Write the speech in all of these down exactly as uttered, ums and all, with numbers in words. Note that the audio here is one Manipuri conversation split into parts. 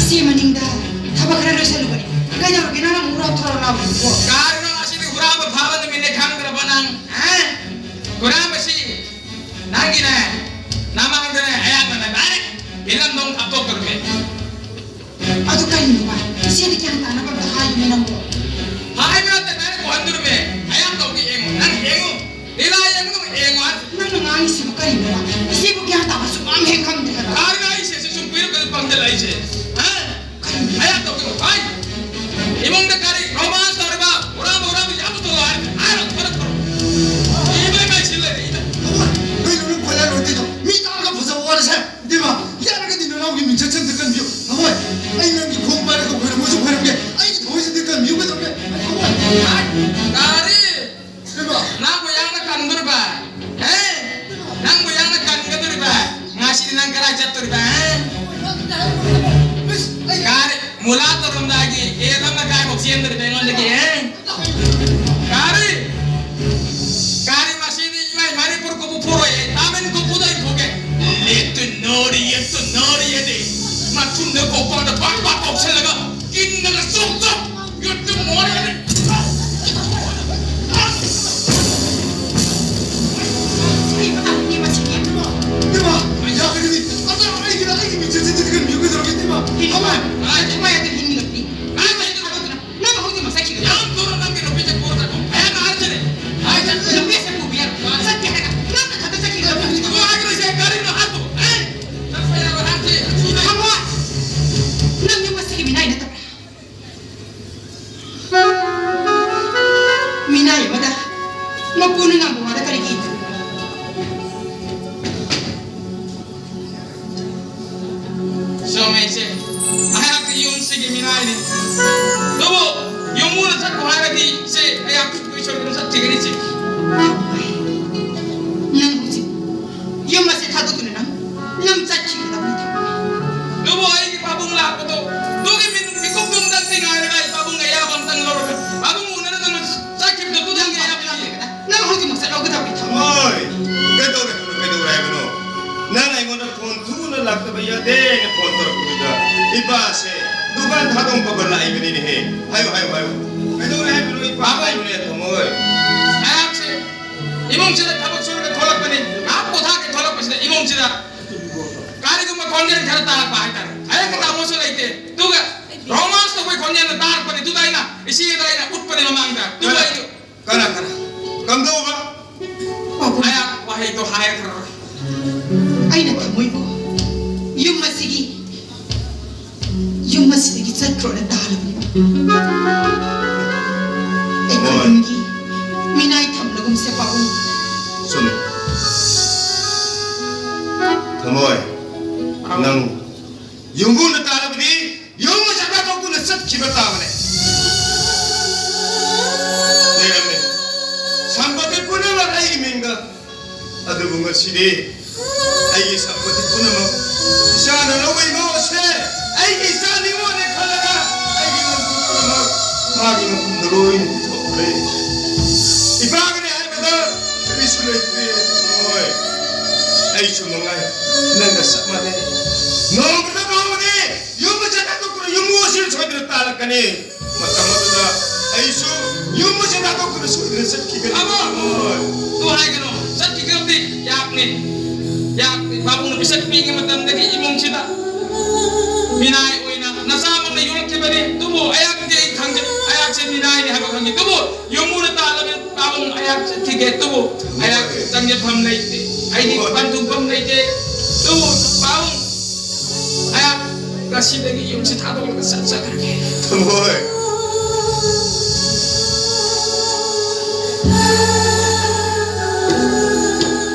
ꯁꯤ ꯃꯅꯤꯡꯗ ꯊꯕꯛ ꯈꯔ ꯂꯣꯏꯁꯜꯂꯨꯕꯅꯤ꯫ ꯀꯩꯗꯧꯔꯒꯦ ꯅꯪꯅ ꯑꯃꯨꯛ ꯍꯨꯔꯥꯟ ꯊꯨꯔꯥꯟ ꯂꯥꯎꯔꯤꯗꯨꯕꯣ? ꯀꯥꯔꯤꯅꯣ ꯉꯁꯤꯗꯤ ꯍꯨꯔꯥꯟꯕ ꯐꯥꯕ ꯅꯨꯃꯤꯠꯅꯦ ꯈꯪꯗ꯭ꯔꯕ ꯅꯪ? ꯍꯥ? ꯍꯨꯔꯥꯟꯕꯁꯤ ꯅꯪꯒꯤꯅꯦ, ꯅꯃꯥꯡꯗꯅꯦ ꯑꯌꯥꯝꯕꯅ ꯗꯥꯏꯔꯦꯛ ꯐꯤꯂꯝꯗꯧ ꯀꯥꯞꯊꯣꯛꯇꯣꯔꯤꯃꯤ꯫ ꯑꯗꯨ ꯀꯔꯤꯅꯣꯕ? ꯏꯆꯦꯗ ꯒ꯭ꯌꯥꯟ ꯇꯥꯅꯕ ꯑꯝꯇ ꯍꯥꯏꯌꯨꯅꯦ ꯅꯪꯕꯣ꯫ ꯍꯥꯏꯕ ꯅꯠꯇꯦ, ꯗꯥꯏꯔꯦꯛ ꯎꯍꯟꯗꯣꯔꯤꯃꯤ꯫ ꯑꯌꯥꯝꯕ ꯇꯧꯒꯦ ꯌꯦꯡꯉꯨ, ꯅꯪ ꯌꯦꯡꯉꯨ꯫ ꯂꯤꯂꯥ ꯌꯦꯡꯕꯗꯧꯅ ꯌꯦꯡꯉꯨ ꯍꯥꯏꯕ꯫ ꯅꯪꯅ ꯉꯥꯡꯉꯤꯁꯤꯕꯨ ꯀꯔꯤꯅꯣꯕ? ꯏꯆꯦꯕꯨ ꯒ꯭ꯌꯥꯟ ꯇꯥꯕ ꯁꯨꯛꯈꯪ ꯍꯦꯛ ꯈꯪꯗꯦ ꯍꯥꯏꯕ꯫ ꯀꯥꯔꯤꯅꯣ ꯑꯩꯁꯦ ꯁꯤ ꯁꯨꯝ ꯀꯨꯏꯔꯛ ꯀꯨꯏꯔꯛ ꯄꯪꯁꯤꯜꯂꯛꯏꯁꯦ? ꯍꯥ? ꯀꯔꯤꯅꯣ? ꯑꯌꯥꯝꯕ ꯇꯧꯒꯦ꯫ ꯍꯥꯏ! ꯏꯃꯨꯡꯗ ꯀꯔꯤ romance ꯇꯧꯔꯤꯕ? ꯍꯨꯔꯥꯟꯕ, ꯍꯨꯔꯥꯟꯕ ꯌꯥꯝ ꯇꯧꯔꯣ ꯍꯥꯏ꯫ ꯍꯥꯏꯔꯣ, ꯊꯣꯔꯛ, ꯊꯣꯔꯛ꯫ ꯏꯃꯩ ꯃꯩ ꯁꯤꯜꯂꯦ, ꯏꯃꯩ꯫ ꯀꯩꯅꯣ ꯅꯪ ꯈꯣꯏꯔꯥꯡ ꯂꯣꯏꯗꯣꯏꯗꯣ? ꯃꯤ ꯇꯥꯔꯒ ꯐꯖꯕ ꯋꯥꯔꯁꯦ꯫ ꯏꯕꯦꯝꯃ, ꯌꯥꯔꯒꯗꯤ ꯅꯅꯥꯎꯒꯤ ꯃꯤꯡꯆꯠꯁꯦ ꯑꯝꯇ ꯀꯟꯕꯤꯌꯨ꯫ ꯊꯃꯣꯏ, ꯑꯩ ꯅꯪꯒꯤ ꯈꯣꯡ ꯄꯥꯏꯔꯒ ꯈꯣꯏꯔꯝꯃꯁꯨ ꯈꯣꯏꯔꯝꯒꯦ꯫ ꯑꯩꯒꯤ ꯊꯃꯣꯏꯁꯤꯗꯤ ꯀꯟꯕꯤꯌꯨ ꯀꯩꯗꯧꯔꯒꯦ? ꯊꯃꯣꯏ, ꯍꯥꯏ! ꯀꯥꯔꯤ! ꯏꯕꯦꯝꯃ! ꯅꯪꯕꯨ ꯌꯥꯝꯅ ꯀꯟꯗꯣꯔꯤꯕ? ꯍꯦ? ꯅꯪꯕꯨ ꯌꯥꯝꯅ ꯀꯟꯒꯗꯣꯔꯤꯕ? ꯉꯁꯤꯗꯤ ꯅꯪ ꯀꯗꯥꯏ ꯆꯠꯇꯣꯔꯤꯕ, ꯍꯦ? ꯏꯁ, ꯑꯩ ꯀꯥꯔꯤ! ꯃꯨꯂꯥ ꯇꯧꯔꯝꯗꯥꯏꯒꯤ ꯑꯦ ꯅꯪꯅ ꯀꯥꯏꯕꯣꯛ ꯆꯦꯟꯗꯣꯔꯤꯕ ꯑꯩꯉꯣꯟꯗꯒꯤ, ꯍꯦ? ꯀꯥꯔꯤ! ꯀꯥꯔꯤ ꯃꯁꯤꯗꯤ ꯏꯃꯥꯏ ꯃꯅꯤꯄꯨꯔ ꯀꯣꯕꯨ ꯄꯨꯔꯣꯏ, ꯇꯥꯃꯤꯜ ꯀꯣꯕꯨꯗ ꯑꯩ ꯐꯨꯒꯦ꯫ ꯂꯦꯠꯇꯨ ꯅꯣꯔꯤ, ꯌꯦꯠꯇꯨ ꯅꯣꯔꯤ ꯍꯥꯏꯗꯤ ꯃꯊꯨꯝꯗ ꯀꯣꯛꯄꯗ ꯄꯥꯛ ꯄꯥꯛ ꯀꯣꯛꯁꯜꯂꯒ ꯀꯤꯟꯅꯒ ꯆꯣꯛ ꯆꯣꯛ ꯌꯨꯠꯇꯨ ꯃꯣꯔꯤ ꯍꯥꯏꯗꯤ꯫ ꯏꯃꯥ, ꯌꯥꯔꯒꯗꯤ ꯑꯗ ꯑꯩꯒꯤꯗ ꯑꯩꯒꯤ ꯃꯤꯡꯆꯠꯁꯦ ꯊꯤꯒꯠꯄꯤꯌꯨ ꯀꯩꯗꯧꯔꯒꯦ, ꯏꯃꯥ? ꯏꯃꯥ, ꯊꯃꯣꯏ꯫ ꯊꯃꯣꯏ ꯑꯗꯨ ꯍꯤꯡꯂꯛꯂꯤ꯫ ꯅꯪ ꯍꯧꯖꯤꯛ ꯃꯁꯛ ꯈꯤꯒꯗ꯭ꯔꯥ? ꯌꯥꯝ ꯊꯨꯅ ꯅꯪꯒꯤ ꯅꯨꯄꯤꯁꯦ ꯄꯨꯔ ꯆꯠꯈꯣ꯫ ꯑꯩ ꯍꯥꯟꯅ ꯍꯥꯏꯔꯤꯁꯤꯅꯤ꯫ ꯍꯥꯏ ꯆꯠ-, ꯅꯨꯄꯤꯁꯦ ꯄꯨꯕ ꯌꯥꯔꯣꯏ꯫ ꯆꯠꯀꯦ ꯍꯥꯏꯔꯒ ꯅꯪꯅ ꯈꯛꯇ ꯆꯠꯈꯤꯒꯗꯕ ꯅꯨꯄꯤꯁꯦ ꯄꯨꯔ ꯆꯠꯈꯤꯔꯣꯏꯁꯦ꯫ ꯀꯔꯤꯅꯣ ꯍꯥꯏꯕꯨ? ꯑꯦ! ꯆꯠꯄ ꯌꯥꯔꯣꯏ ꯍꯥꯏꯕꯁꯤ꯫ ꯊꯃꯣꯏ! ꯅꯪ ꯌꯨꯝ ꯑꯁꯤꯒꯤ ꯃꯤꯅꯥꯏ ꯅꯠꯇꯕ꯭ꯔꯥ? ꯃꯤꯅꯥꯏ ꯑꯃꯗ ꯃꯄꯨꯅ ꯉꯝꯕ ꯋꯥꯗ ꯀꯔꯤꯒꯤ ꯏꯟꯗ꯭ꯔꯤꯅꯣ? ꯆꯨꯝꯃꯦ, ꯏꯆꯦ꯫ ꯑꯩꯍꯥꯛꯇꯤ ꯌꯨꯝꯁꯤꯒꯤ ꯃꯤꯅꯥꯏꯅꯤ꯫ ꯑꯗꯨꯕꯨ ꯌꯨꯝꯕꯨꯅ ꯆꯠꯈꯣ ꯍꯥꯏꯔꯗꯤ, ꯏꯆꯦ, ꯑꯩꯍꯥꯛ ꯁꯨꯡꯁꯣꯏ ꯁꯣꯏꯗꯅ ꯆꯠꯈꯤꯒꯅꯤ, ꯏꯆꯦ꯫ ꯅꯪ ꯍꯧꯖꯤꯛ ꯌꯨꯝ ꯑꯁꯤ ꯊꯥꯗꯣꯛꯇꯨꯅ ꯅꯪ, ꯅꯪ ꯆꯠꯈꯤꯒꯗꯕꯅꯤ, ꯊꯃꯣꯏ꯫ ꯑꯗꯨꯕꯨ ꯑꯩꯒꯤ ꯄꯥꯕꯨꯡ ꯂꯥꯛꯄꯗꯣ, ꯑꯗꯨꯒꯤ ꯃꯤ-, ꯃꯤꯀꯨꯞꯇꯨ ꯑꯝꯇꯪꯗꯤ ꯉꯥꯏꯔꯒ ꯑꯩ ꯄꯥꯕꯨꯡꯒ ꯑꯌꯥꯕ ꯑꯝꯇꯪ ꯂꯧꯔꯒ ꯄꯥꯕꯨꯡ ꯎꯅꯅꯕ ꯅꯪ ꯆꯠꯈꯤꯕꯗꯣ ꯑꯗꯨꯗꯪꯒꯤ ꯑꯌꯥꯕ ꯂꯧꯒꯦ꯫ ꯅꯪ ꯍꯧꯖꯤꯛꯃꯛ ꯆꯠꯍꯧꯒꯗꯕꯅꯤ, ꯊꯃꯣꯏ꯫ ꯍꯣꯏ, ꯀꯩꯗꯧꯔꯦ ꯍꯥꯏꯕꯅꯣ? ꯀꯩꯗꯧꯔꯦ ꯍꯥꯏꯕꯅꯣ? ꯅꯪ ꯑꯩꯉꯣꯟꯗ ꯐꯣꯟ ꯊꯨꯅ ꯂꯥꯛꯇꯕ ꯌꯥꯗꯦꯅ ꯐꯣꯟ ꯇꯧꯔꯛꯄꯗꯨꯗ ꯏꯄꯥꯁꯦ ꯗꯨꯀꯥꯟ ꯊꯥꯗꯣꯛꯄꯒ ꯂꯥꯛꯏꯕꯅꯤꯅꯦꯍꯦ꯫ ꯍꯥꯏꯌꯨ, ꯍꯥꯏꯌꯨ, ꯍꯥꯏꯌꯨ꯫ ꯀꯩꯗꯧꯔꯦ ꯍꯥꯏꯕꯅꯣ, ꯏꯄꯥ? ꯍꯥꯏꯌꯨꯅꯦ, ꯊꯝꯃꯣꯏ꯫ ꯑꯩꯍꯥꯛꯁꯦ ꯏꯃꯨꯡꯁꯤꯗ ꯊꯕꯛ ꯁꯨꯔꯒ ꯊꯣꯛꯂꯛꯄꯅꯤ꯫ ꯉꯥꯏꯍꯥꯛ ꯄꯣꯊꯥꯒꯦ ꯊꯣꯛꯂꯛꯄꯁꯤꯗ ꯏꯃꯨꯡꯁꯤꯗ ꯀꯔꯤꯒꯨꯝꯕ ꯈꯣꯟꯖꯦꯜ ꯈꯔ ꯇꯥꯔꯛꯄ ꯍꯥꯏꯇꯥꯔꯦ꯫ ꯑꯩ ꯀꯅꯥ ꯑꯃꯁꯨ ꯂꯩꯇꯦ꯫ ꯑꯗꯨꯒ romance ꯇꯧꯕꯒꯤ ꯈꯣꯟꯖꯦꯜ ꯑꯃ ꯇꯥꯔꯛꯄꯅꯤ꯫ ꯑꯗꯨꯗ ꯑꯩꯅ ꯏꯆꯦꯗ ꯑꯩꯅ ꯎꯠꯄꯅꯤ ꯃꯃꯥꯡꯗ꯫ ꯑꯗꯨꯒ ꯑꯩ ꯀꯅꯥ, ꯀꯅꯥ? ꯀꯝꯗꯧꯕ? ꯄꯥꯕꯨꯡ꯫ ꯑꯩꯍꯥꯛ ꯋꯥꯍꯩꯗꯣ ꯍꯥꯏꯈ꯭ꯔꯔꯣꯏ꯫ ꯑꯩꯅ ꯊꯃꯣꯏꯕꯨ ꯌꯨꯝ ꯑꯁꯤꯒꯤ, ꯌꯨꯝ ꯑꯁꯤꯗꯒꯤ ꯆꯠꯈ꯭ꯔꯣꯅ ꯇꯥꯔꯕꯅꯤ꯫ ꯑꯩꯈꯣꯏ ꯍꯣꯏ꯫ ꯌꯨꯝꯒꯤ ꯃꯤꯅꯥꯏ ꯊꯝꯂꯒꯨꯝꯁꯦ ꯄꯥꯕꯨꯡ꯫ ꯆꯨꯝꯃꯤ꯫ ꯊꯃꯣꯏ, ꯅꯪ ꯌꯨꯝꯕꯨꯅ ꯇꯥꯔꯕꯗꯤ ꯌꯨꯝ ꯑꯁꯤ ꯊꯥꯗꯣꯛꯇꯨꯅ ꯆꯠꯈꯤꯕ ꯇꯥꯕꯅꯦ꯫ ꯂꯩꯔꯝꯃꯦ꯫ ꯁꯝꯄꯇꯤ ꯄꯨꯝꯅꯃꯛ ꯑꯩꯒꯤ ꯃꯤꯡꯗ꯫ ꯑꯗꯨꯕꯨ ꯉꯁꯤꯗꯤ ꯑꯩꯒꯤ ꯁꯝꯄꯇꯤ ꯄꯨꯝꯅꯃꯛ ꯏꯆꯥꯅ ꯂꯧꯕ ꯏꯃꯧ ꯑꯁꯦ ꯑꯩꯒꯤ ꯏꯆꯥꯅꯤꯉꯣꯅꯦ ꯈꯜꯂꯒ ꯑꯩꯒꯤ ꯂꯝꯗꯝ ꯄꯨꯝꯅꯃꯛ ꯃꯥꯒꯤ ꯃꯐꯝꯗ ꯂꯣꯏꯅ ꯄꯤꯊꯣꯛꯈ꯭ꯔꯦ꯫ ꯏꯄꯥꯒꯤꯅꯦ ꯍꯥꯏꯕꯗ ꯀꯔꯤꯁꯨ ꯂꯩꯇ꯭ꯔꯦ꯫ ꯍꯣꯏ, ꯑꯩꯁꯨ ꯃꯉꯥꯏ, ꯅꯪꯒ ꯆꯞ ꯃꯥꯟꯅꯩ꯫ ꯅꯣꯡꯃꯗ ꯅꯣꯡꯃꯗꯤ ꯌꯨꯝ ꯑꯁꯤ ꯊꯥꯗꯣꯛꯇꯨꯅ ꯌꯨꯝꯕꯨ ꯑꯁꯤ ꯁꯣꯏꯗꯅ ꯇꯥꯜꯂꯛꯀꯅꯤ꯫ ꯃꯇꯝ ꯑꯗꯨꯗ ꯑꯩꯁꯨ ꯌꯨꯝ ꯑꯁꯤ ꯊꯥꯗꯣꯛꯇꯨꯅ ꯁꯣꯏꯗꯅ ꯆꯠꯈꯤꯒꯅꯤ꯫ ꯑꯃ! ꯍꯣꯏ꯫ ꯑꯗꯨ ꯍꯥꯏꯒꯅꯨ꯫ ꯆꯠꯈꯤꯒꯗꯕꯗꯤ ꯌꯥꯞꯅꯤ꯫ ꯌꯥꯞꯅꯤ꯫ ꯄꯥꯕꯨꯡꯅ ꯄꯤꯁꯛ ꯄꯤꯛꯏꯉꯩ ꯃꯇꯝꯗꯒꯤ ꯏꯃꯨꯡꯁꯤꯗ ꯃꯤꯅꯥꯏ ꯑꯣꯏꯅ ꯅꯆꯥꯃꯛꯅ ꯌꯣꯛꯂꯛꯈꯤꯕꯅꯤ꯫ ꯑꯗꯨꯕꯨ ꯑꯩꯍꯥꯛꯇꯤ ꯑꯩ ꯈꯪꯖꯩ꯫ ꯑꯩꯍꯥꯛꯁꯦ ꯃꯤꯅꯥꯏꯅꯤ ꯍꯥꯏꯕ ꯈꯪꯉꯤ꯫ ꯑꯗꯨꯕꯨ ꯌꯨꯝꯕꯨꯅ ꯇꯥꯜꯂꯕꯅꯤ꯫ ꯄꯥꯕꯨꯡ ꯑꯩꯍꯥꯛ ꯆꯠꯈꯤꯒꯦ꯫ ꯑꯗꯨꯕꯨ ꯑꯩꯍꯥꯛ ꯆꯪꯖꯐꯝ ꯂꯩꯇꯦ꯫ ꯑꯩꯗꯤ ꯍꯣꯏ꯫ ꯄꯟꯊꯨꯡꯐꯝ ꯂꯩꯇꯦ꯫ ꯑꯗꯨꯕꯨ ꯄꯥꯕꯨꯡ ꯑꯩꯍꯥꯛ ꯉꯁꯤꯗꯒꯤ ꯌꯨꯝꯁꯤ ꯊꯥꯗꯣꯛꯂꯒ ꯆꯠꯆꯈ꯭ꯔꯒꯦ꯫ ꯊꯃꯣꯏ꯫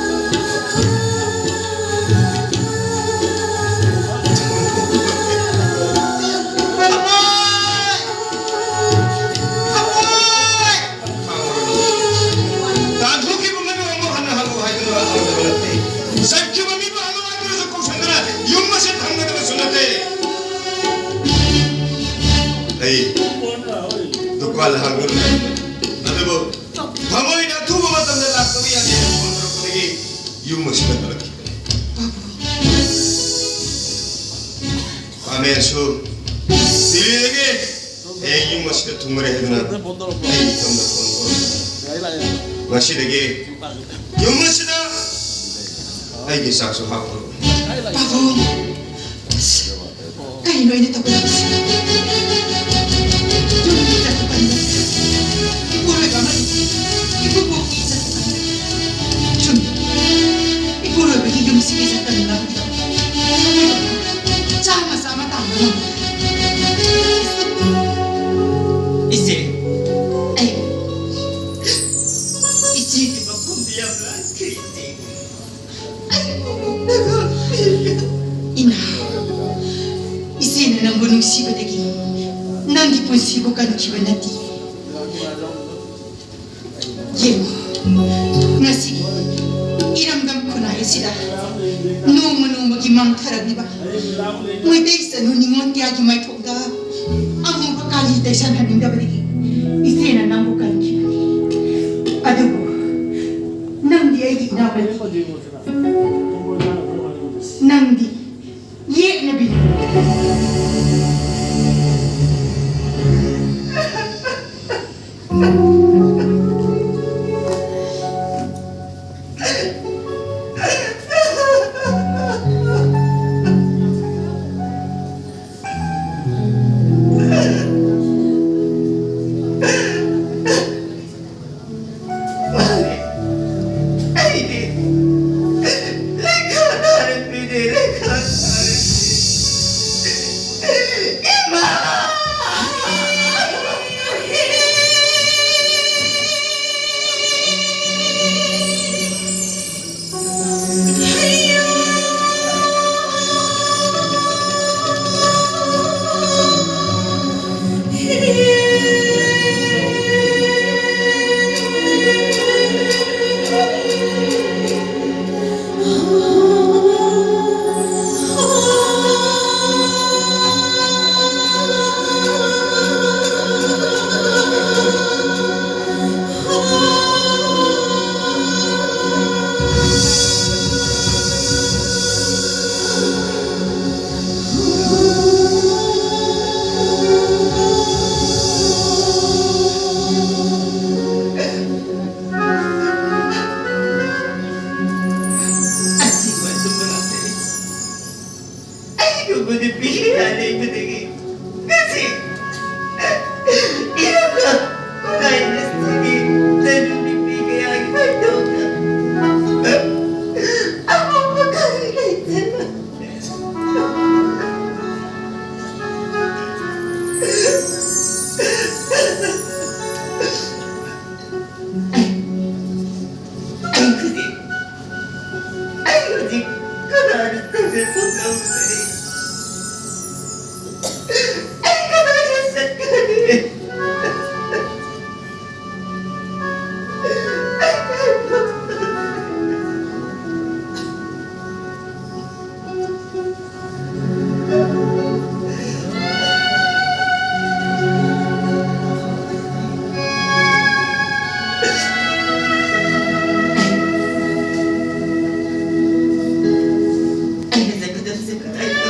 ꯊꯃꯣꯏ! ꯊꯃꯣꯏ! ꯇꯥꯟꯊꯣꯛꯈꯤꯕ ꯃꯗꯨ ꯑꯃꯨꯛ ꯍꯟꯅ ꯍꯜꯂꯨ ꯍꯥꯏꯗꯨꯅ ꯍꯜꯂꯨꯕ ꯅꯠꯇꯦ꯫ ꯆꯠꯈꯤꯕ ꯃꯤꯕꯨ ꯍꯜꯂꯨ ꯍꯥꯏꯗꯨꯅꯁꯨ ꯀꯧꯁꯟꯗꯨꯅ ꯌꯨꯝ ꯑꯁꯤ ꯊꯝꯒꯗꯕꯁꯨ ꯅꯠꯇꯦ꯫ ꯑꯩ ꯗꯨꯀꯥꯟ ꯍꯥꯡꯗꯨꯅ ꯂꯩ꯫ ꯑꯗꯨꯕꯨ ꯊꯃꯣꯏꯅ ꯑꯊꯨꯕ ꯃꯇꯝꯗ ꯂꯥꯛꯇꯕ ꯌꯥꯗꯦ ꯍꯥꯏꯅ ꯐꯣꯟ ꯇꯧꯔꯛꯄꯗꯒꯤ ꯌꯨꯝ ꯑꯁꯤꯗ ꯍꯜꯂꯛꯈꯤꯕꯅꯤ꯫ ꯃꯦꯟꯁꯨ ꯗꯤꯜꯂꯤꯗꯒꯤ ꯍꯌꯦꯡ ꯌꯨꯝ ꯑꯁꯤꯗ ꯊꯨꯡꯉꯔꯦ ꯍꯥꯏꯗꯨꯅ ꯑꯩ ꯏꯐꯝꯗ ꯐꯣꯟ ꯇꯧꯔꯛꯏ꯫ ꯉꯁꯤꯗꯒꯤ ꯌꯨꯝ ꯑꯁꯤꯗ ꯑꯩꯒꯤ ꯆꯥꯛꯁꯨ ꯍꯥꯞꯄꯔꯣꯏ꯫ ꯄꯥꯕꯨꯡ, ꯑꯁ, ꯀꯩꯅꯣ ꯑꯩꯅ ꯇꯧꯒꯗꯕꯁꯦ? ꯌꯨꯝꯗ ꯆꯠꯄ ꯀꯥꯟꯗ ꯏꯄꯨꯔꯣꯏꯕ ꯑꯃꯗꯤ ꯏꯀꯨꯕꯣꯛꯀꯤ ꯆꯠꯄ ꯀꯥꯟꯗ ꯆꯨꯝꯃꯤ꯫ ꯏꯄꯨꯔꯣꯏꯕꯒꯤ ꯌꯨꯝꯁꯤꯒꯤ ꯆꯠꯇꯅ ꯂꯝꯕꯤꯗ ꯆꯥꯃ ꯆꯥꯃ ꯇꯥꯟꯕ ꯉꯝꯃꯤ꯫ ꯏꯆꯦ, ꯑꯩ ꯏꯆꯦꯒꯤ ꯃꯐꯝꯗ ꯌꯥꯝ ꯂꯥꯟꯈ꯭ꯔꯦ, ꯏꯆꯦ꯫ ꯑꯩꯕꯨ ꯃꯨꯛꯅ ꯉꯥꯛꯄꯤꯔꯦ꯫ ꯏꯃꯥ, ꯏꯆꯦꯅ ꯅꯪꯕꯨ ꯅꯨꯡꯁꯤꯕꯗꯒꯤ ꯅꯪꯒꯤ ꯄꯨꯟꯁꯤꯕꯨ ꯀꯟꯈꯤꯕ ꯅꯠꯇꯦ꯫ ꯌꯦꯡꯉꯨ, ꯉꯁꯤ ꯏꯔꯝꯗꯝ ꯈꯨꯟꯅꯥꯏ ꯑꯁꯤꯗ ꯅꯣꯡꯃ ꯅꯣꯡꯃꯒꯤ ꯃꯥꯡꯊꯔꯛꯂꯤꯕ ꯃꯩꯇꯩ ꯆꯅꯨ ꯅꯤꯉꯣꯜ ꯀꯌꯥꯒꯤ ꯃꯥꯏꯊꯣꯡꯗ ꯑꯃꯨꯕ ꯀꯥꯂꯤ ꯇꯩꯁꯟꯍꯟꯅꯤꯡꯗꯕꯗꯒꯤ ꯏꯆꯦꯅ ꯅꯪꯕꯨ ꯀꯟꯈꯤꯕꯅꯤ꯫ ꯑꯗꯨꯕꯨ ꯅꯪꯗꯤ ꯑꯩꯒꯤ ꯏꯅꯥꯎ ꯅꯠꯇꯦ꯫ ꯅꯪꯗꯤ ꯌꯦꯛꯅꯕꯤꯅꯤ꯫ ꯑꯩꯗꯤ ꯂꯩꯈꯥ ꯅꯥꯔꯛꯄꯤꯅꯦ, ꯂꯩꯈꯥ ꯅꯨꯄꯤ ꯀꯌꯥ ꯂꯩꯕꯗꯒꯤ ꯉꯁꯤ ꯏꯔꯝꯗ ꯈꯨꯟꯅꯥꯏ ꯑꯁꯤꯒꯤ ꯇꯅꯨ ꯅꯨꯄꯤ ꯀꯌꯥꯒꯤ ꯃꯥꯏꯊꯣꯡꯗ ꯑꯃꯣꯠꯄ ꯈꯔꯤ ꯂꯩꯇꯅ ꯑꯩ ꯍꯧꯖꯤꯛ, ꯑꯩ ꯍꯧꯖꯤꯛ ꯀꯅꯥꯅ ꯇꯧꯖꯁꯨ ꯉꯝꯗ꯭ꯔꯦ꯫ ꯑꯩ ꯀꯗꯥꯏꯗ ꯆꯠꯀꯅꯤ? ꯑꯩꯅ ꯆꯠꯀꯗꯕꯁꯦ ꯀꯗꯥꯏꯗ?